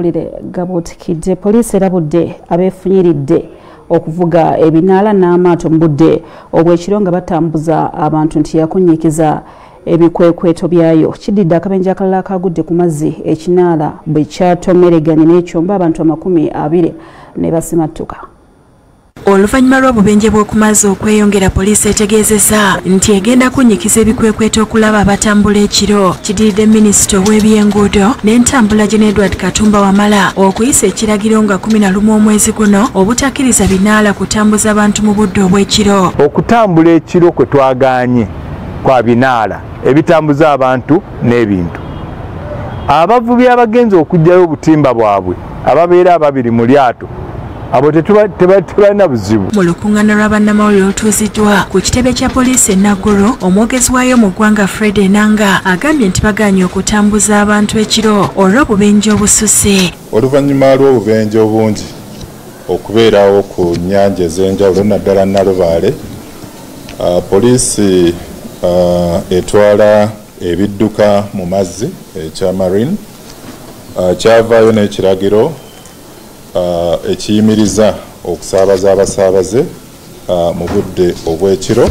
Amawulire gabuutikidde. Poliisi erabudde abeefunyiridde okuvuga ebinaala n'amaato mu budde obw'ekiro nga batambuza abantu nti yakunyikiza ebikwekweto byayo. Kididde akabenje akalala akagudde ku mazzi ekinaala bwe kyatomereganye n'ekyombo abantu 20 ne basimattuka. Oluvannyuma lw'obubenje bw'okumazzi okweyongera, poliisi etegeezezza nti egenda kunyikiza ebikwekweto okulaba abatambula ekiro. Kidiridde minisita ow'ebyenguudo n'entambula Gen Edward Katumba Wamala okuyisa ekiragiro nga 11 omwezi guno obutakkiriza binaala kutambuza abantu mu budde obw'ekiro. Okutambula ekiro kwe twagaanye kwa binaala ebitambuza abantu n'ebintu. Abavubi abagenzi okuggyayo obutimba bwabwe ababeera ababiri mu lyato abo tebalina buzibu. Mu lukuŋŋaana lwa bannamawulire olutuuziddwa ku kitebe kya poliisi e Naguru, omwogezi waayo mu ggwanga Fred Enanga agambye nti bagaanye okutambuza abantu ekiro olw'obubenje obususse. Oluvannyuma lw'obubenje obungi okubeerawo ku nnyanja ez'enjawulo naddala Nalubaale, poliisi etwala ebidduka mu mazzi ekya marine kyavaayo n'ekiragiro ekiyimiriza okusaabaza abasaabaze mu budde obw'ekiro.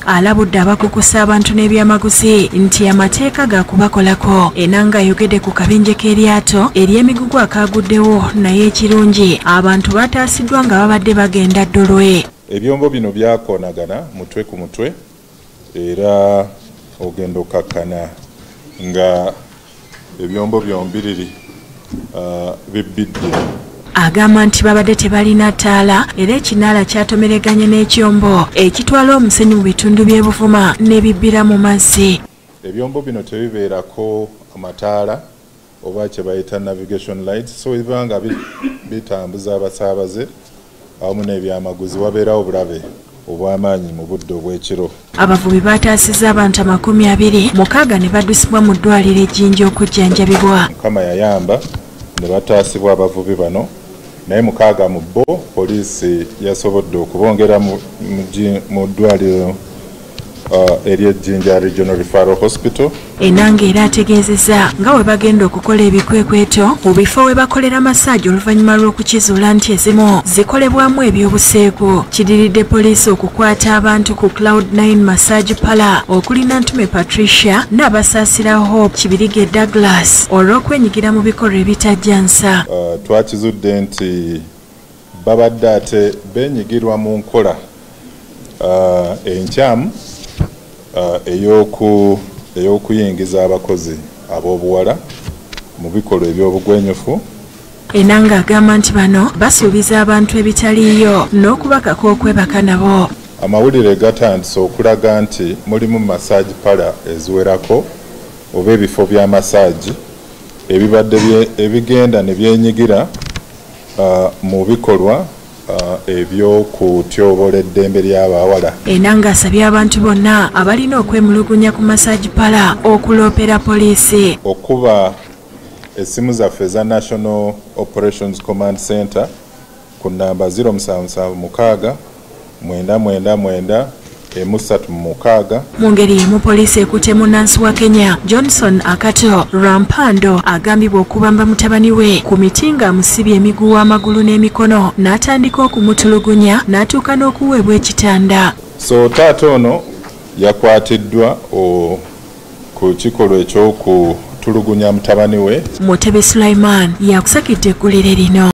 Alabudde abakukusa abantu n'ebyamaguzi nti amateeka gakubakolako. Enanga ayogedde ku kabenje k'eryato ery'emigugu akaguddewo, naye ekirungi abantu bataasiddwa nga babadde bagenda ddolwe. Ebyombo bino byakoonagana mutwe ku mutwe era ogenda okkakkana nga ebyombo byombiriri bibbidde. Agamba nti babadde tebalina ttaala era ekinaala kyatomereganye n'ekyombo ekitwala omusenyu mu bitundu by'e Buvuma n'ebibbira mu mazzi. Ebyombo bino tebibeerako amataala oba kye bayita navigation lights, so ebibanga bitambuza abasaabaze awamu n'ebyamaguzi wabeerawo obulabe obw'amaanyi mu budde obw'ekiro. Abavubi bataasizza abantu 26 ne baddusibwa mu ddwaliro e Jinja okujjanjabibwa. Mukama yayamba ne bataasibwa abavubi bano, naye 6 mu bo poliisi yasobodde okubongera mu ddwaliro ery'e Jinja Regional Referral Hospital. Enanga era ategeezezza nga bwe bagenda okukola ebikwekweto mu bifo we bakolera massage oluvannyuma lw'okukizuula nti ezimu zikolebwamu ebyobuseegu. Kidiridde poliisi okukwata abantu ku Cloud 9 Massage Parlour okuli Nantume Patricia n'abasaasira Hope Kibirige Douglas olw'okwenyigira mu bikolwa ebitajjansa. Twakizudde nti babadde ate beenyigirwa mu nkola enkyamu ey'okuyingiza abakozi ab'obuwala mu bikolwa eby'obugwenyufu. Enanga agamba nti bano basuubiza abantu ebitaliiyo n'okubakako okwebaka nabo. Amawulire gatandise okulaga nti mulimu massage parlour eziwerako oba ebifo bya massage ebibadde ebigenda ne byenyigira mu bikolwa eby'okutyobola eddembe ly'abawala. Enanga asabye abantu bonna abalina okwemulugunya ku massage parlour okuloopera poliisi. Okuba essimu zaffe eza National Operations Command Center ku nnamba 0776 999 336. Mu ngeri y'emu poliisi ekutte munnansi wa Kenya Johnson Akato Rampando agambibwa okubamba mutabani we ku miti ng'amusibye emiguwa amagulu n'emikono n'atandika okumutulugunya n'atuuka n'okuweebwa ekitanda. So taata ono yakwatiddwa ku kikolwa eky'okutulugunya mutabani we. Mutebi Sulaiman yakusakidde eggulire lino.